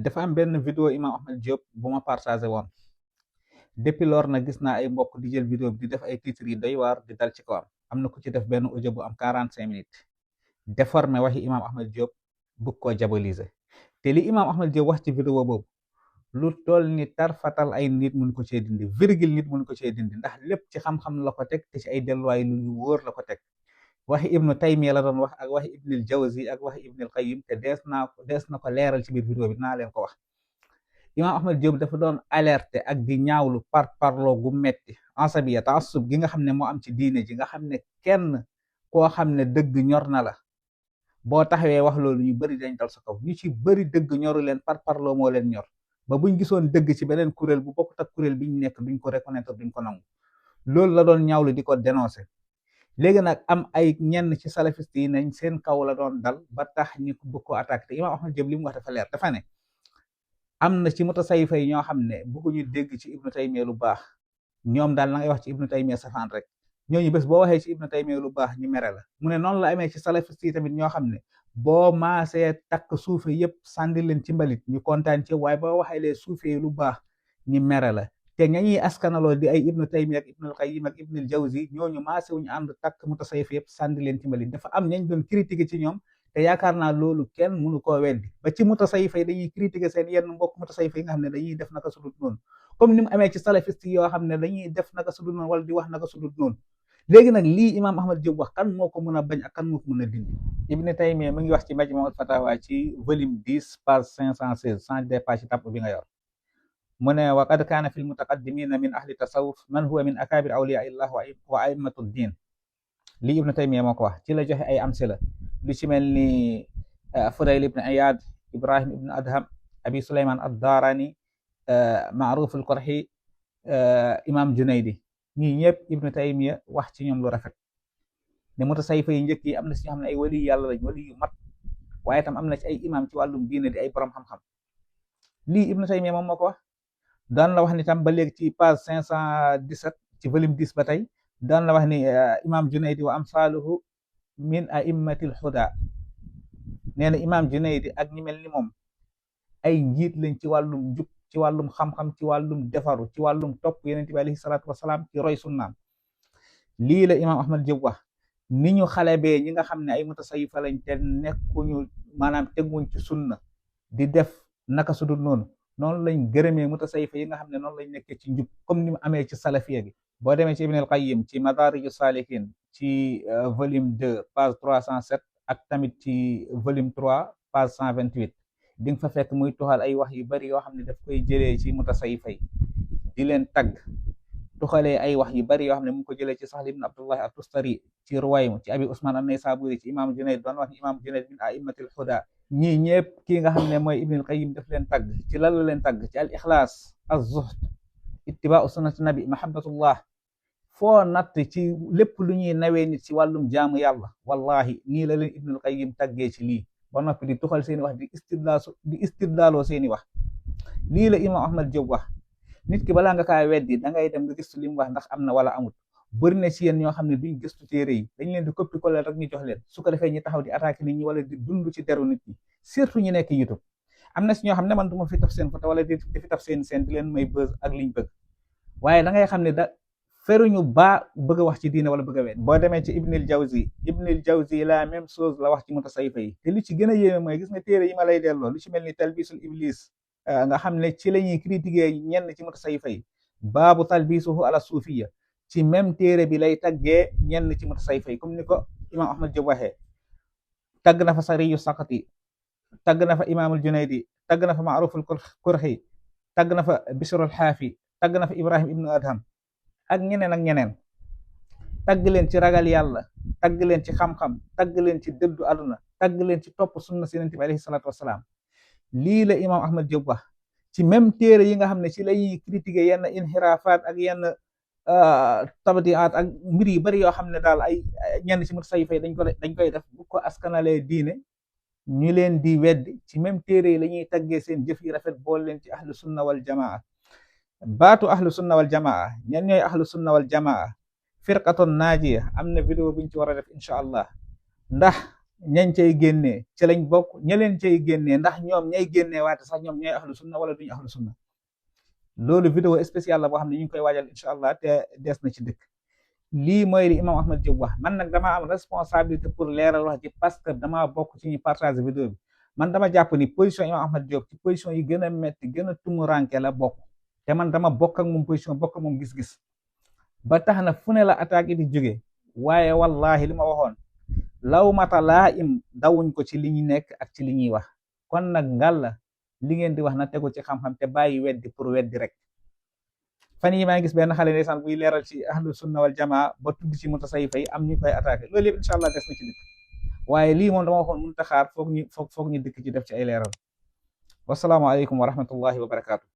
dafa am benn vidéo Imam Ahmed Diop bu ma partagé woon depuis lors nag gis naa ay mbokk di jël vidéo bi di def ay titres yi doy waar di dal ci kawam. am na ku ci def benn audio bu am 45 minutes déformé waxi Imam Ahmed Diop bëgg koo diaboliser te li Imam Ahmed Diop wax ci vidéo boobu lu toll ni tarfatal ay nit mun ko cee dindi, virgule nit mun ko cee dindi, ndax lépp ci xam-xam la ko teg te ci ay delluwaay lu wóor la ko teg. waxi ibnu taymiya la doon wax ak waxi ibnul jawzi ak waxi ibnul qayyim te dees na ko leeral ci biir vidéo bi dinaa leen ko wax. Imam Ahmed Diop dafa doon alerter ak di ñaawlu parloo gu metti, asabiya taassub gi nga xam ne moo am ci diine ji, nga xam ne kenn koo xam ne dëgg ñor na la boo taxawee wax loolu ñu bëri dañ dal sa kaw. ñu ci bëri dëgg ñoru leen, parloo moo leen ñor, ba buñ gisoon dëgg ci beneen kuréel bu bokkut ak kuréel biñ nekk duñ ko reconnaître, duñ ko nangu. loolu la doon ñaawlu di ko dénoncer. léegi nag am ay ñenn ci salafiste yi nañ seen kaw la doon dal ba tax ñu bëgg ko attaqué te Imam Ahmed Diop li mu wax dafa leer, dafa ne am na ci mutasawifa yi ñoo xam ne bëgguñu dégg ci ibnu taymiya lu baax, ñoom daal la ngay wax ci ibnu taymiya safaan rek. ñooñu bés boo waxee ci ibnu taymiya lu baax ñu mere la. mu ne noonu la amee ci salafiste yi tamit ñoo xam ne boo maasee takk suufe yëpp sànni leen ci mbalit ñu kontaan ci, waaye boo waxee lee suufe yi lu baax ñu mere la. te ñañuy askanaloo di ay ibnu taymiya ak ibnul qayyim ak ibnul jawzi ñooñu maase wuñu ànd takk mutasawif yëpp sànni leen ci mbalit. dafa am ñañ doon critiquer ci ñoom te yaakaar naa loolu kenn mënu koo weddi. ba ci mutasawif yi dañuy critiquer seen yenn mbokk mutasawif yi nga xam ne dañuy def naka sudut noonu, comme ni mu amee ci salafiste yoo xam ne dañuy def naka sudut noonu wala di wax naka sudut noonu. léegi nag lii Imam Ahmed Diop wax kan moo ko mën a bañ ak kan moo ko mën a dindi? Ibn Taymiya mu ngi wax ci Majmu'ul Fatawa ci volume 10 page 516 sans dépasse ci tàpp bi nga yor. mu ne wa qad kaana fi lmutaqaddimina min ahli tasawuf man huwa min akabir awliya illah wa a'immatu ddin. lii Ibn Taymiya moo ko wax, ci la joxe ay amsila lu ci mel ni Fudayl ibn Iyad, Ibrahim ibn Adham, Abi Sulayman ad-Darani, Ma'ruf al-Qurhi, Imam Junaydi. ñii ñëpp Ibn Taymiya wax ci ñoom lu rafet. ne mutasawifa yi njëkk yi am na si ñoo xam ne ay wali yàlla lañ, wali yu mat, waaye tam am na ci ay imam ci wàllum diine di ay borom xam-xam. lii Ibn Taymiya moom moo ko wax. daan la wax ni tam ba léegi ci page 517 ci volume 10 ba tey daan la wax ni imam Junaydi wa amsaluhu min a'immatil huda. nee na imam Junaydi ak ñi mel ni moom ay njiit lañ ci wàllum njub, ci wàllum xam-xam, ci wàllum defaru, ci wàllum topp yonent bi alayhi salaatu wasalaam, ci roy sunnaam. lii la Imam Ahmed Diop wax. ni ñu xale bee ñi nga xam ne ay mutasawifa lañ te nekkuñu, maanaam teguñ ci sunna di def naka sudul noonu, noonu lañ gërëmee mutasawifa yi nga xam ne noonu lañ nekkee ci njub comme ni mu amee ci salafiya gi. boo demee ci Ibn al-Qayyim ci Madariju Salikin ci volume 2 page 307 ak tamit ci volume 3 page 128 di nga fa fekk muy tuxal ay wax yu bari yoo xam ne daf koy jëlee ci mutasawifa yi di leen tagg. tuxalee ay wax yu bari yoo xam ne mu ngi ko jëlee ci Sahl ibn Abdullah at-Tustari, ci Ruwaym, ci Abi Usman an-Naysaburi, ci imam Junayd doon wax ni imam Junayd min a'immatil huda. ñii ñëpp kii nga xam ne mooy Ibn al-Qayyim daf leen tagg. ci lan la leen tagg? ci al ixlaas, az-zuhd, ittiba'u sunnati nabi, mahabbatullah. foo natt ci lépp lu ñuy nawee nit ci wàllum jaamu yàlla, wallahi nii la leen Ibn al-Qayyim taggee ci lii, ba noppi di tuxal seeni wax di istidlaaloo seeni wax. lii la Imam Ahmed Diop wax. nit ki balaa nga kaa weddi da ngay dem nga gëstu li mu wax ndax am na wala amut. bëri na ci yéen ñoo xam ne duñ gëstu téere yi, dañ leen di coppi coller rek ñu jox leen, su ko defee ñu taxaw di attaquer nit ñi wala di dund ci deru nit ñi, surtout ñu nekk YouTube. am na ci ñoo xam ne man du ma fi taf seen photo wala di fi taf seen di leen may buzz ak liñ bëgg, waaye da ngay xam ne da feruñu ba bëgg a wax ci diine wala bëgg a wedd. boo demee ci Ibnul Jawzi la même chose la wax ci mutasawifa yi. te li ci gën a yéeme mooy gis nga téere yi ma lay delloo, lu ci mel ni Talbisul Iblis nga xam ne ci la ñuy critiquer ñenn ci mutasawifa yi, baabu talbisuhu ala suufiya, ci même téere bi lay taggee ñenn ci mutasawifa yi, comme ni ko Imam Ahmed Diop waxee. tagg na fa Sariyu Saqati, tagg na fa Imaamul Junaydi, tagg na fa Ma'ruful Qurhi, tagg na fa Bishrul Xaafi, tagg na fa Ibrahim ibnu Adham ak ñeneen ak ñeneen. tagg leen ci ragal yàlla, tagg leen ci xam-xam, tagg leen ci dëddu àdduna, tagg leen ci topp sunna si Yonent bi alayhi salaatu wasalaam. lii la Imam Ahmed Diop wax ci même téere yi nga xam ne ci la ñuy critiquer yenn inxiraafaat ak yenn tabdiaat ak mbir yu bari yoo xam ne daal ay ñenn ci mutasawifa yi dañ koy def bu ko askanalee diine, ñu leen di weddi. ci même téere yi la ñuy taggee seen jëf yi rafet, bool leen ci ahlu sunna wal jamaa. baatu ahlu sunna wal jamaa, ñan ñooy ahlu sunna wal jamaa? firqatun naajiya. am na vidéo buñ ci war a def incha allah, ndax ñañ cay génnee ci lañ bokk, ña leen cay génnee ndax ñoom ñay génnee waate sax ñoom ñooy ahlu sunna wala duñu ahlu sunna. loolu vidéo spécial la boo xam ne ñu ngi koy waajal incha allah te des na ci dëkk. lii mooy li imam Ahmad Diop wax. man nag damaa am responsabilité pour leeral wax ji parce que damaa bokk ci ñu partager vidéo bi. man dama jàpp ni position imam Ahmad Diop ci position yi gën a metti gën a tumuranke la bokk, te man dama bokk ak moom position bokk ak moom gis-gis, ba tax na fu ne la attaque di jóge. waaye wallahi li ma waxoon law mata laa im dawuñ ko ci li ñu nekk ak ci li ñuy wax. kon nag ngàlla li ngeen di wax na tegu ci xam-xam te bàyyi weddi pour weddi rek. fan yi maa ngi gis benn xale ndeysaan buy leeral ci ahlu sunna wal jamaa ba tudd ci mutasawifa yi am ñu koy attaqué. loolu yëpp incha allah des na ci dëkk, waaye lii moom dama waxoon mënut a xaar foog ñu dikk ci def ci ay leeral. wasalaamaaleykum wa rahmatullahi wa barakaatu.